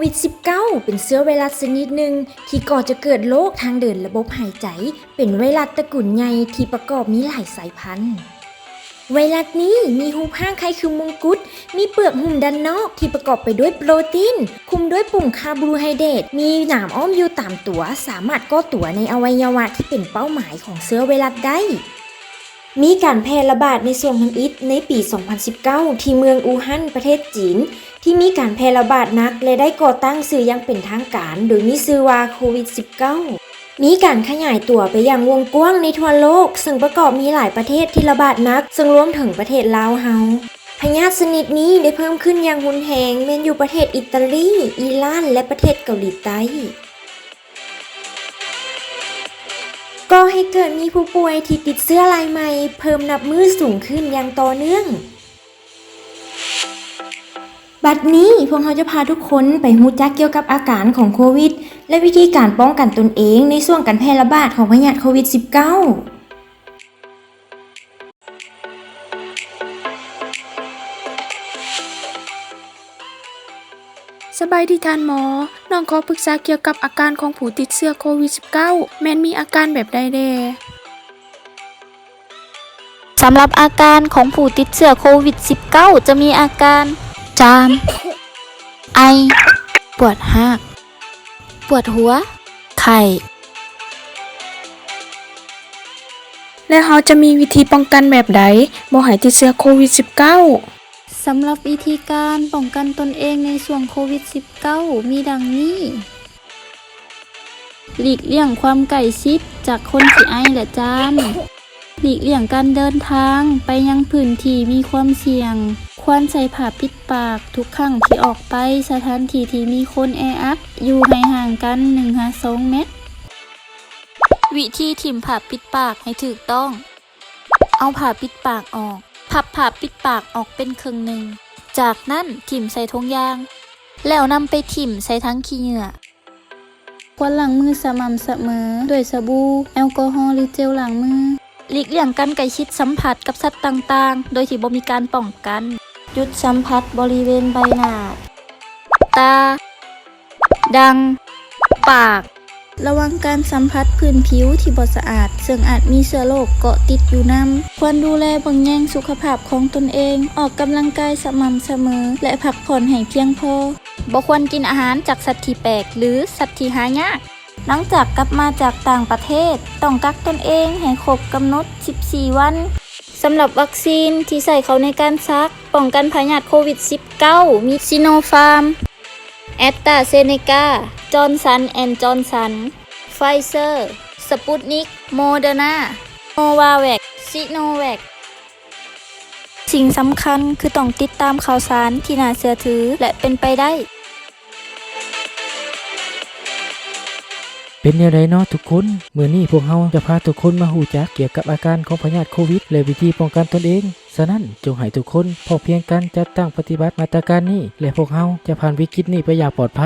ວິດສິບເກົ້າ ເປັນເຊື້ອໄວຣັສຊະນິດໜຶ່ງທີ່ກໍ່ຈະເກີດໂລກທາງເດີນລະບົບຫາຍໃຈ, ເປັນໄວຣັສຕະກຸນໃຫຍ່ທີ່ປະກອບມີຫຼາຍສາຍພັນ. ໄວຣັສນີ້ມີຮູບຮ່າງຄ້າຍຄືມົງກຸດ, ມີເປືອກຫຸ້ມດ້ານນອກທີ່ປະກອບໄປດ້ວຍໂປຣຕີນ, ຄຸມດ້ວຍປຸ່ມຄາໂບໄຮເດຣດ, ມີໜາມອ້ອມຢູ່ຕາມຕົວ, ສາມາດກໍ່ຕົວໃນອະໄວຍະວະທີ່ເປັນເປົ້າໝາຍຂອງເຊື້ອໄວຣັສໄດ້. ມີການແຜ່ລະບາດໃນຊ່ວງທຳອິດໃນປີສອງພັນສິບເກົ້າ ທີ່ເມືອງອູຮັນ ປະເທດຈີນ ທີ່ມີການແຜ່ລະບາດໜັກ ແລະ ໄດ້ກໍ່ຕັ້ງຊື່ຢ່າງເປັນທາງການ ໂດຍມີຊື່ວ່າໂຄວິດສິບເກົ້າ. ມີການຂະຫຍາຍຕົວໄປຢ່າງວົງກວ້າງໃນທົ່ວໂລກ, ເຊິ່ງປະກອບມີຫຼາຍປະເທດທີ່ລະບາດໜັກ, ເຊິ່ງລວມເຖິງປະເທດລາວເຮົາ. ພະຍາດຊະນິດນີ້ໄດ້ເພີ່ມຂຶ້ນຢ່າງຮຸນແຮງ ແມ່ນຢູ່ປະເທດອີຕາລີ, ອີຣານ ແລະ ປະເທດເກົາຫຼີໃຕ້. ກໍ່ໃຫ້ເກີດມີຜູ້ປ່ວຍທີ່ຕິດເຊື້ອລາຍໃໝ່ເພີ່ມນັບມື້ສູງຂຶ້ນຢ່າງຕໍ່ເນື່ອງ. ບັດນີ້ພວກເຮົາຈະພາທຸກຄົນໄປຮູ້ຈັກກ່ຽວກັບອາການຂອງໂຄວິດ ແລະ ວິທີການປ້ອງກັນຕົນເອງໃນຊ່ວງການແຜ່ລະບາດຂອງພະຍາດໂຄວິດສິບເກົ້າ. ສະບາຍດີທ່ານໝໍ, ນ້ອງຂໍປຶກສາກ່ຽວກັບອາການຂອງຜູ້ຕິດເຊື້ອໂຄວິດສິບເກົ້າ ແມ່ນມີອາການແບບໃດແດ່? ສຳລັບອາການຂອງຜູ້ຕິດເຊື້ອໂຄວິດສິບເກົ້າ ຈະມີອາການ ຈາມ, ໄອ, ປວດຮາກ, ປວດຫົວ, ໄຂ້. ແລ້ວເຮົາຈະມີວິທີປ້ອງກັນແບບໃດບໍ່ໃຫ້ຕິດເຊື້ອໂຄວິດສິບເກົ້າ? ສຳລັບວິທີການປ້ອງກັນຕົນເອງໃນຊ່ວງໂຄວິດສິບເກົ້າ ມີດັ່ງນີ້. ຫຼີກລ່ຽງຄວາມໃກ້ຊິດຈາກຄົນທີ່ໄອ ແລະ ຈາມ. ຫຼີກລ່ຽງການເດີນທາງໄປຍັງພື້ນທີ່ມີຄວາມສ່ຽງ. ຄວນໃສ່ຜ້າປິດປາກທຸກຄັ້ງທີ່ອອກໄປສະຖານທີ່ທີ່ມີຄົນແອອັດ, ຢູ່ໃຫ້ຫ່າງກັນໜຶ່ງຫາສອງແມັດ. ວິທີຖິ້ມຜ້າປິດປາກໃຫ້ຖືກຕ້ອງ. ເອົາຜ້າປິດປາກອອກ, ພັບຜ້າປິດປາກອອກເປັນເຄິ່ງໜຶ່ງ, ຈາກນັ້ນຖິ້ມໃສ່ຖົງຢາງ, ແລ້ວນຳໄປຖິ້ມໃສ່ຖັງຂີ້ເຫຍື້ອ. ຄວນລ້າງມືສະໝ່ຳສະເໝີດ້ວຍສະບູ, ແອລກໍຮໍ ຫຼື ເຈວລ້າງມື. ຫຼີກລ່ຽງການໃກ້ຊິດສຳຜັດກັບສັດຕ່າງໆ ໂດຍທີ່ບໍ່ມີການປ້ອງກັນ. ຢຸດສຳຜັດບໍລິເວນໃບໜ້າ, ຕາ, ດັງ, ປາກ. ລະວັງການສຳຜັດພື້ນຜິວທີ່ບໍ່ສະອາດ, ເຊິ່ງອາດມີເຊື້ອໂລກເກາະຕິດຢູ່ນຳ. ຄວນດູແລເບິ່ງແຍງສຸຂະພາບຂອງຕົນເອງ, ອອກກຳລັງກາຍສະໝ່ຳສະເໝີ ແລະ ພັກຜ່ອນໃຫ້ພຽງພໍ. ບໍ່ຄວນກິນອາຫານຈາກສັດທີ່ແປກ ຫຼື ສັດທີ່ຫາຍາກ. ຫຼັງຈາກກັບມາຈາກຕ່າງປະເທດ, ຕ້ອງກັກຕົນເອງໃຫ້ຄົບກຳນົດສິບສີ່ວັນ. ສຳລັບວັກຊີນທີ່ໃຊ້ເຂົ້າໃນການສັກປ້ອງກັນພະຍາດໂຄວິດສິບເກົ້າ ມີ ຊິໂນຟາມ, ແອັດຕາເຊເນກາ, ຈອນສັນ ແອນ ຈອນສັນ, ໄຟເຊີ, ສະປຸດນິກ, ໂມເດີນາ, ໂນວາແວັກ, ຊິໂນແວັກ. ສິ່ງສຳຄັນຄືຕ້ອງຕິດຕາມຂ່າວສານທີ່ໜ້າເຊື່ອຖື ແລະ ເປັນໄປໄດ້. ເປັນແນວໃດເນາະທຸກຄົນ? ມື້ນີ້ພວກເຮົາຈະພາທຸກຄົນມາຮູ້ຈັກກ່ຽວກັບອາການຂອງພະຍາດໂຄວິດ ແລະ ວິທີປ້ອງກັນຕົນເອງ. ສະນັ້ນ, ຈົ່ງໃຫ້ທຸກຄົນພ້ອມພຽງກັນຈັດຕັ້ງປະຕິບັດມາດຕະການນີ້ ແລະ ພວກເຮົາຈະຜ່ານວິກິດນີ້ໄປຢ່າງປອດໄພ.